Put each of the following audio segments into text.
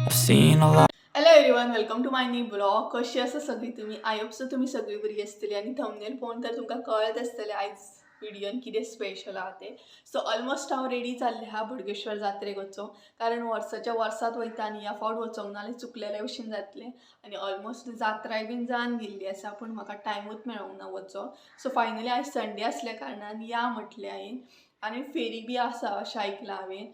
I've seen a lot. Hello everyone, welcome to my new blog. कशी आसा सगळी तुमी? I hope so तुमी सगळी बरी आसतली. आनी थंबनेल पळोवन तर तुमकां कळत आसतलें आयज व्हिडियोन कितें स्पेशल आहा तें. सो ऑलमोस्ट हांव रेडी जाल्लें आहा बोडगेश्वर जात्रेक वचोंक, कारण वर्साच्या वर्सात वयता आनी ह्या फावट वचोंक ना जाल्यार चुकलेले भशेन जातलें. आनी ऑलमोस्ट जात्राय बीन जावन गेल्ली आसा, पूण म्हाका टायमूच मेळोंक ना वचोंक. सो फायनली आयज संडे आसल्या कारणान या म्हटलें हांवें. आनी फेरी बी आसा अशें आयकलां हांवें.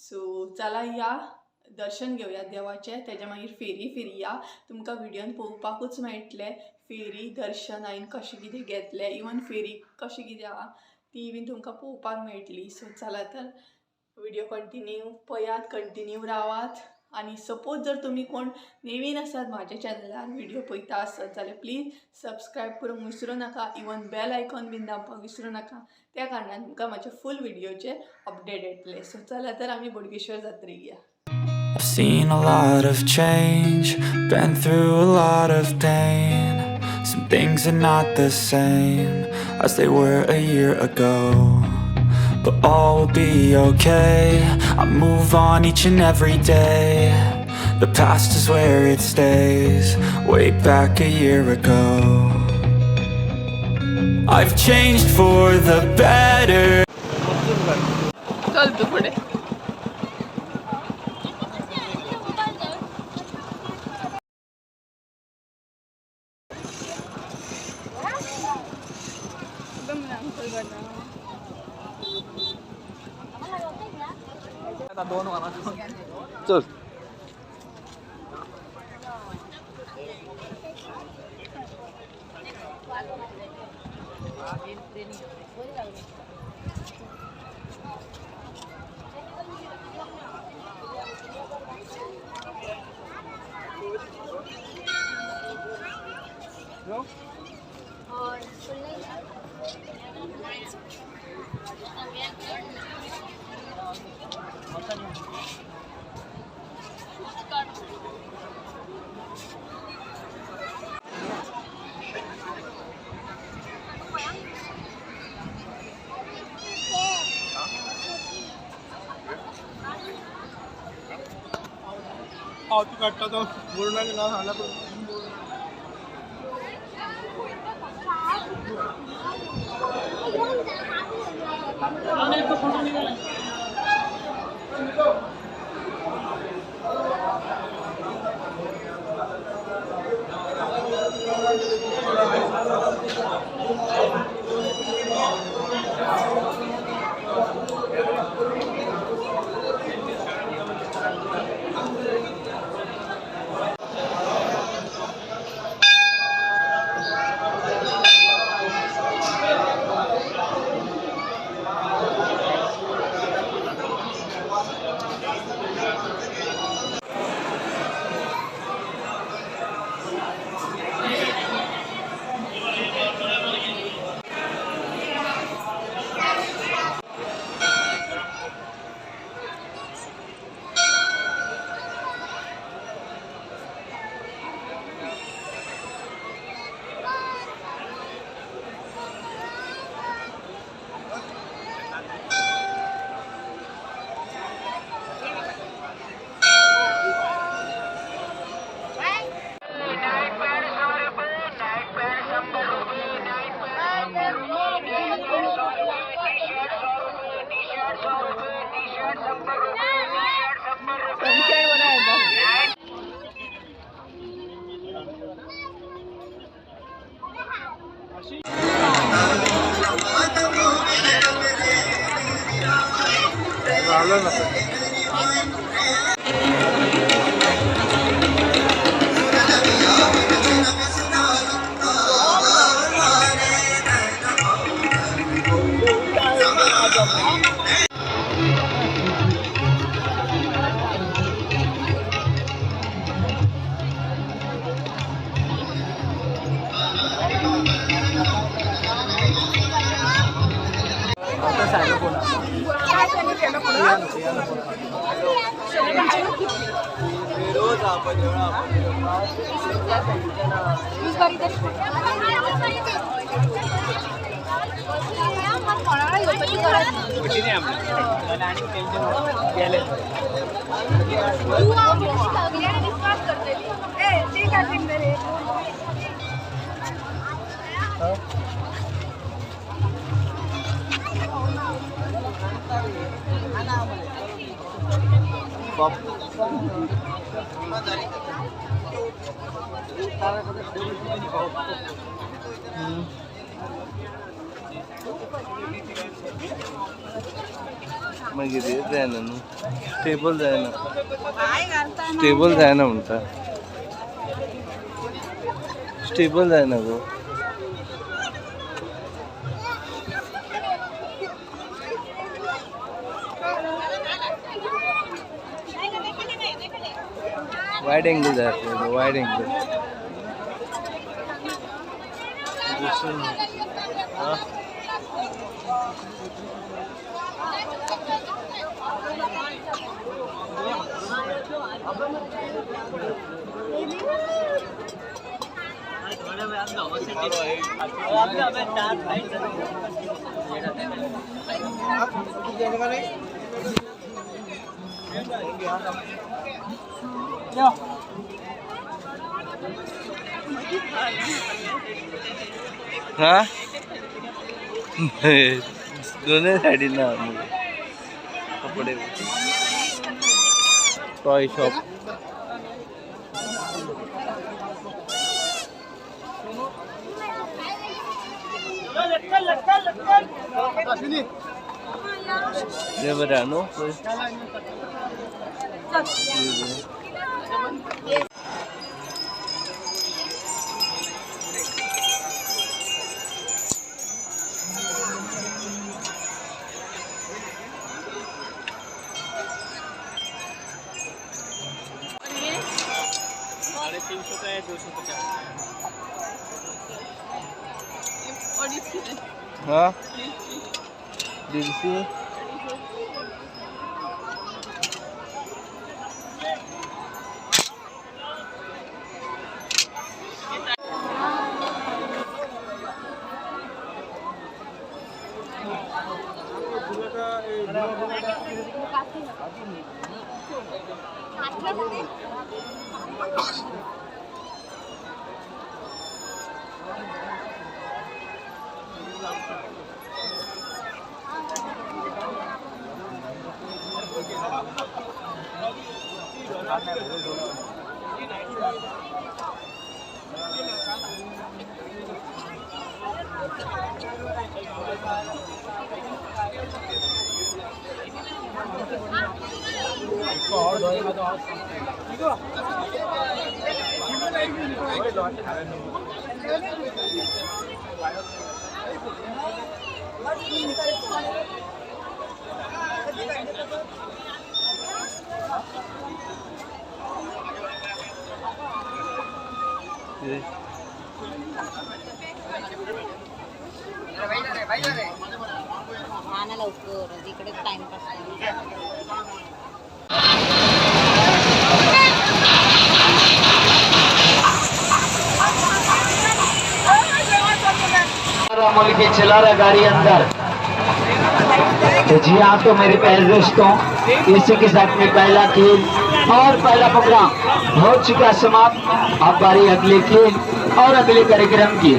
सो चला या, दर्शन घेवया देवाचें, तेज्या मागीर फेरी फिरया. तुमकां व्हिडियोन पळोवपाकूच मेळटलें फेरी दर्शन हांवें कशें कितें घेतलें, इवन फेरी कशें कितें आहा ती बीन तुमकां पळोवपाक मेळटली. सो चला तर व्हिडियो कंटिन्यू पळयात, कंटिन्यू रावात. आनी सपोज जर तुमी कोण नवीन आसात म्हाज्या चॅनलार व्हिडियो पळयता आसत जाल्यार प्लीज सबस्क्रायब करूंक विसरूं नाका, इवन बेल आयकॉन बीन दामपाक विसरूं नाका. त्या कारणान तुमकां म्हाजे फूल व्हिडियोचे अपडेट येतले. सो चला तर आमी बोडगेश्वर जात्रेक या. I've seen a lot of change, been through a lot of pain. Some things are not the same as they were a year ago. But all will be okay. I move on each and every day. The past is where it stays, way back a year ago. I've changed for the better. चल तूं फुडें. चल. हांव तूं काडटा तो बोर्डाक नांव सांगला. सनशायन बरा येता. झालं ना. गेले. मागीर हे जायना न्हू, स्टेबल जायना, स्टेबल जायना म्हणटा, स्टेबल जायना गो. वायड एंगल जाय आपल्याला, वायड एंगल. हा दोन्ही साईडीन ना कपडे, टॉय शॉप. ते बरें आहा न्हू. 350 का है, 250. हा 150. हा ना लवकर इकडे टाइमपास. मुल्क के चला रहा गाड़ी अंदर। तो जी हाँ, तो मेरे प्यारे दोस्तों, इसी के साथ में पहला खेल और पहला प्रोग्राम हो चुका समाप्त। अब बारी अगले खेल और अगले कार्यक्रम की।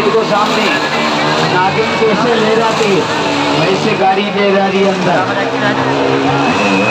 देखो सामने नागिन कैसे लहराती है, वैसे गाड़ी लहरा रही है अंदर।